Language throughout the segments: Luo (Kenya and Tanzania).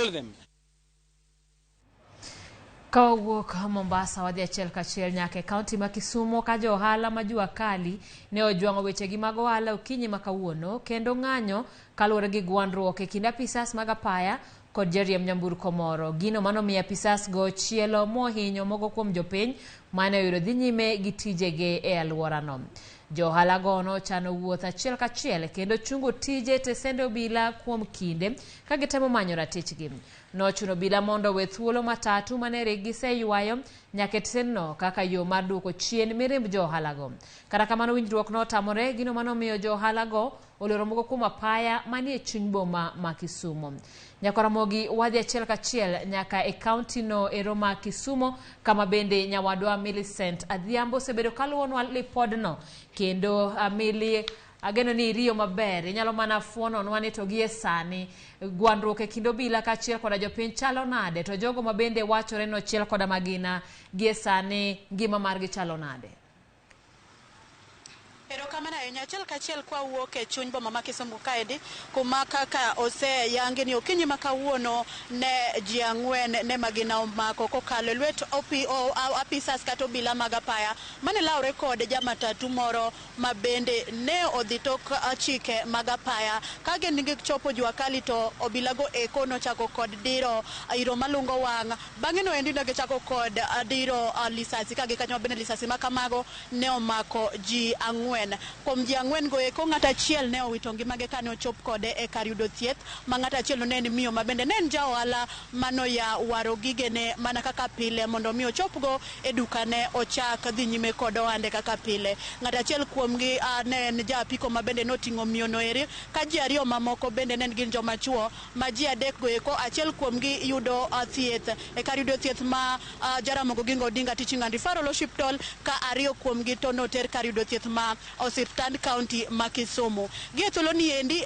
Tell them. Ka wawuok Mombasa wadhi achiel kachiel nyaka e kaunti ma Kisumu ka jo ohala ma jua kali ne ojwang'o wechegi mag ohala okinyi ma kawuono kendo ng'anyo kaluwore gi gwandruok e kind apisas mag apaya kod jariemb nyamburko moro. Gino manomiyo apisas go chielo mohinyo moko kuom jopiny mane oyudo dhi nyime gi tijegi e alworano. Jo ohala go nochano wuoth achiel kachiel kendo chungo tije tesende obila kuom kinde ka gitemo manyo ratichgi. Nochuno obila mondo owe thuolo matatu mane rik giseywayo nyaka e tesendno kaka yo mar duoko chien mirimb jo ohalago. Kata kamano winjruok notamore gino manomiyo jo ohalago oloro moko kuom apaya manie chuny boma ma Kisumu. Nyakaramogi wadhi achiel kachiel nyaka e kaunti no ero ma Kisumu kama bende nyawadwa Millicent Adhiambo osebedo kaluwonwa lipodno kendo Mili ageno ni iriyo maber inyalo mana fuononwa ni to gie sani gwandruok e kind obila kaachiel koda jopiny chalo nade to jogo ma bende wachore ni ochiel koda magina gie sani ngima margi chalo nade? Erokamano ahinya. Achiel kachiel kwawuok e chuny boma ma Kisumu kaendi, kuma kaka oseyangi ni okinyi ma kawuono ne ji ang'wen ne magina omako kokalo e lwet apisas kata obila mag apaya mane lawre kod jamatatu moro ma bende ne odhi tok chike mag apaya. Ka gin gichopo jua kali to obilago eko nochako kod diro iro malungo wang'. Bang'e no endi ne gichako kod diro lisasi ka gikanyo bende lisasi ma kamago ne omako ji ang'wen. Kuom ji ang'wen go eko ng'at achiel ne owito ngimagi kane ochop kode e kar yudo thieth, ma ng'at achiel no ne en miyo ma bende ne en ja ohala manoya waro gigene mana kaka pile mondo mi ochopgo e dukane ochak dhi nyime kod ohande kaka pile. Ng'at achiel kuomgi ne en ja apiko ma bende noting'o miyo no eri, ka ji ariyo mamoko bende ne gin joma chuo ma ji adek go eko achiel kuomgi yudo thieth e kar yudo thieth ma Jaramogi Oginga Odinga Teaching and Referral Hospital, ka ariyo kuomgi to noter kar yudo thieth ma osiptand kaunti ma Kisumu. Gi e thuolo ni endi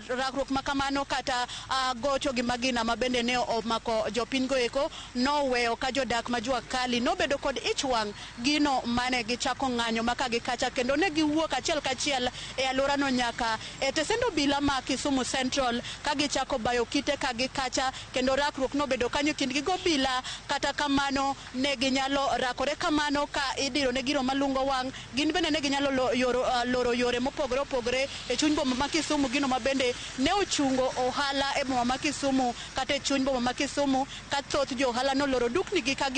rakruok ma kamano kata gocho gi magina ma bende ne omako jopiny go eko noweyo ka jodak ma jua kali nobedo kod ich wang' gino mane gichako ng'anyo ma ka gi kacha kendo ne giwuok achiel kachiel e alworano nyaka e tesend obila ma Kisumu Central ka gichako bayo kite ka gi kacha kendo rakruok nobedo kanyo kindgi gobila. Kata kamano ne ginyalo rakore kamano ka idiro ne giro malungo wang', gin bende ne ginyalo loro yore mopogore opogore e chuny boma ma Kisumu, gino ma bende ne ochungo ohala e boma ma Kisumu kata e chuny boma ma Kisumu, ka thoth jo ohala noloro dukni gi ka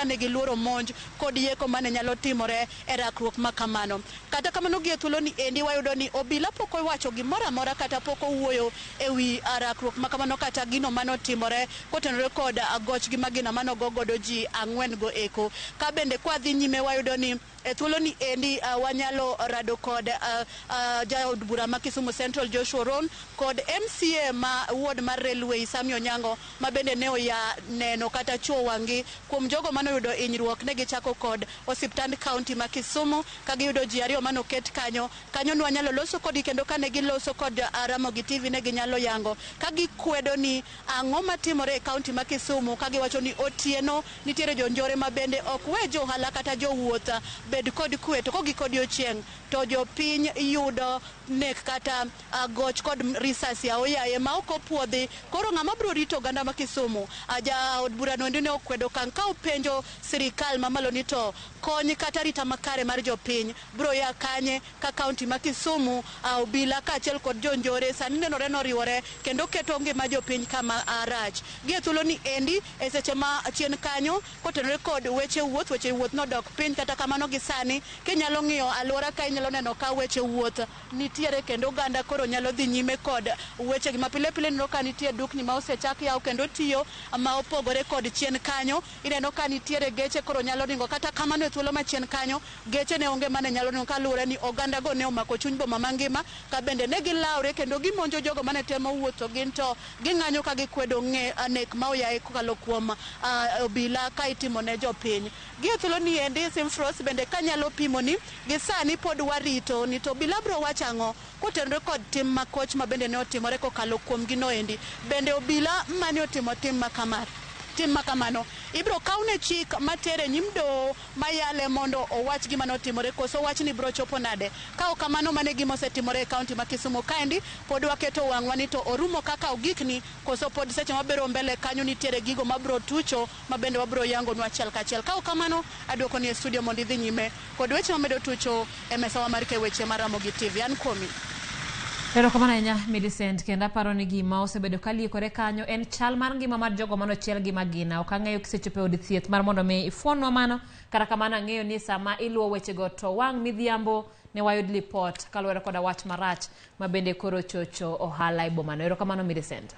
ne giluoro monj kod yeko mane nyalo timore e rakruok ma kamano. Kata kamano gi e thuolo ni endi wayudo ni obila pok owacho gimoro amora kata pok owuoyo e wi rakruok ma kamano kata gino manotimore kotenore kod goch gi magina manogo godo ji ang'wen go eko. Ka bende kwadhi nyime wayudo ni e thuolo ni endi wanyalo rado kod jaod bura ma Kisumu Central Joshua Ron kod MCA ma ward mar Railway Sami Onyango ma bende ne oya neno kata chuo wang'gi kuom jogo manoyudo hinyruok. Ne gichako kod osiptand kaunti ma Kisumu ka giyudo ji ariyo manoket kanyo. Kanyo nwanyalo loso kodgi kendo kane giloso kod Ramogi TV ne ginyalo yango ka gikwedo ni ang'o matimore e kaunti ma Kisumu, ka giwacho ni otieno nitiere jonjore ma bende ok we jo ohala kata jowuoth bed kod kwe, to kogik odiochieng' to jopiny yudo nek kata goch kod risasi aoyaye ma ok opuodhi. Koro ng'ama biro rito oganda ma Kisumu? Jaod bura no ne okwedo okang' ka openjo sirikal mamalo ni to kony kata arita makare mar jopiny biro ya kanye ka kaunti ma Kisumu obila kaachiel kod jonjore sani nenore noriwore kendo keto ngima jopiny kama rach. Gi e thuolo ni endi e seche ma chien kanyo kotenore kod weche wuoth, weche wuoth nodok piny. Kata kamano gi sani kinyalo ng'iyo alwora ka inyalo neno ka weche wuoth nitiere kendo oganda koro nyalo dhi nyime kod wechegi ma pile pile. Ineno ka nitie dukni ma osechak yaw kendo tiyo ma opogore kod chien kanyo. Ineno ka nitiere geche koro nyalo ringo. Kata kamano e thuolo machien kanyo geche ne onge mane nyalo ringo kaluwore ni oganda go ne omako chuny boma mangima ka bende ne gilawre kendo gimonjo jogo mane temo wuotho, gin to ging'anyo ka gikwedo ng'e nek ma oyaye kokalo kuom obila ka itimo ne jopiny. Gi e thuolo ni endi Simfros bende kanyalo pimo ni gi sani pod warito ni to obila biro wacho ang'o kotenore kod tim makoch ma bende ne otimore kokalo kuom gino endi. Bende obila mane otimo tim ma kamano? Tim ma kamano ibiro kawne chik matere nyim doho mayale mondo owach gima notimore koso wachni biro chopo nade. Ka ok kamano, mano e gima osetimore e kaunti ma Kisumu kaendi. Pod waketo wang'wa ni to orumo kaka ogikni koso pod seche mabiro mbele kanyo nitiere gigo mabiro tucho ma bende wabiro yangonu achiel kachiel. Ka ok kamano, aduoko ni e studio mondo idhi nyime kod weche mamedo tucho e mesawa mar ke weche mar Ramogi TV. An kuomi. Erokamano ahinya, Millicent, kendo aparo ni gima osebedo ka liekore kanyo en chal mar ngima mar jogo manochiel gi magina. Ok ang'eyo kisechopo e od thieth mar mondo mi ifuonwa mano, kata kamano ang'eyo ni sama iluwo wechego to wang' midhiambo ne wayud lipot kaluwore koda wach marach ma bende koro chocho ohala e bomano. Erokamano, Millicent.